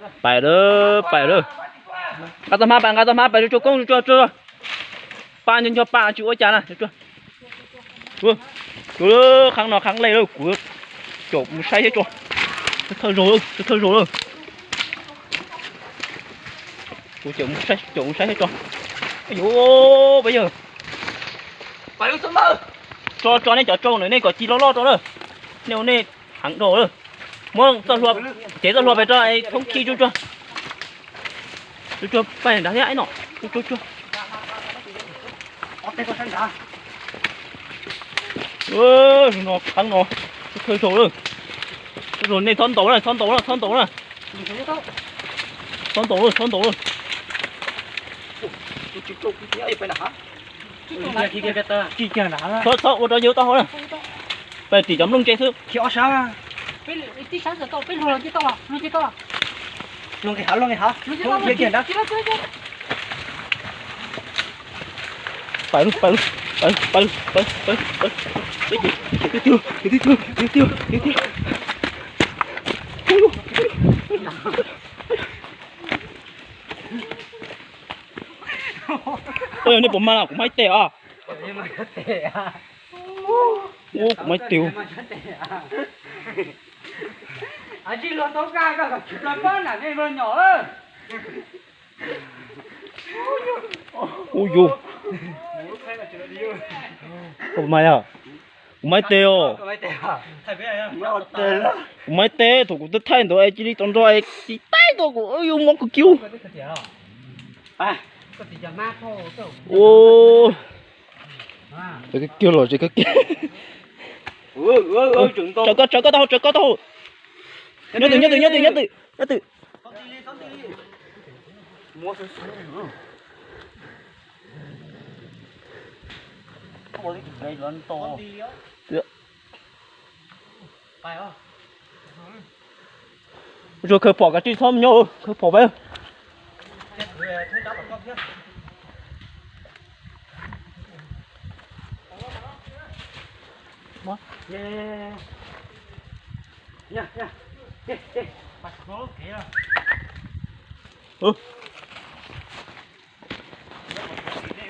Pais lawm, pais lawm. Nqa txoj hmab, pais nqa txoj hmab, pais tsuag tsuag koob tsuag tsuag. Pab nco nco pab tsis ua cas na. Kuv qhab no qhab lej lawm, kuv caum mus saib thiab tso. Thawj zaug lawm, thawj zaug lawm. Kuv caum mus saib, caum mus saib thiab tso. Yuav peb yawg, tso tso nej cov tsau ntawm nej kom ci loj loj rau na. Nej ua nej heev rau lawm. Muab txoj hlua, cev txoj hlua pem rau thoob khi tsuag tsuag. Tsuag tsuag pais nrad thiab no. Tsuag tsuag. No qhab no, thawj zaug lawm. Thawj zaug nej txhob ntaus na, txhob ntaus na, txhob ntaus na. Txhob ntaus lawm, txhob ntaus lawm. Txhob, txhob ua rau yawg tau hauv na. Peb tim cov nplooj ntse xwb. Pais lub, pais lub, pais lub, pais lub, pais lub, pais lub, pais lub, pais lub, pais lub. Peb tim, peb tim, peb tim, peb tim. Ua yog nej puas mag na, kuv mag ib teg os. Ua kuv mag ib teg. Ua yus, kuv mag yog, kuv mag ib teg os. Kuv mag ib teg, thaum kuv twb thaij ntawd es cia li tau nrog es tsis taib tau kuv, yus mob kawg kiag. Ua, kawg kiag los tsis kawg kiag. Tsawv koj, tsawv koj taub hau, tsawv koj taub hau. Nyob twm, nyob twm, nyob twm, nyob twm, nyob twm. Ua tsuag khaws phom kav tsij txhob nyob, khaws phom peb.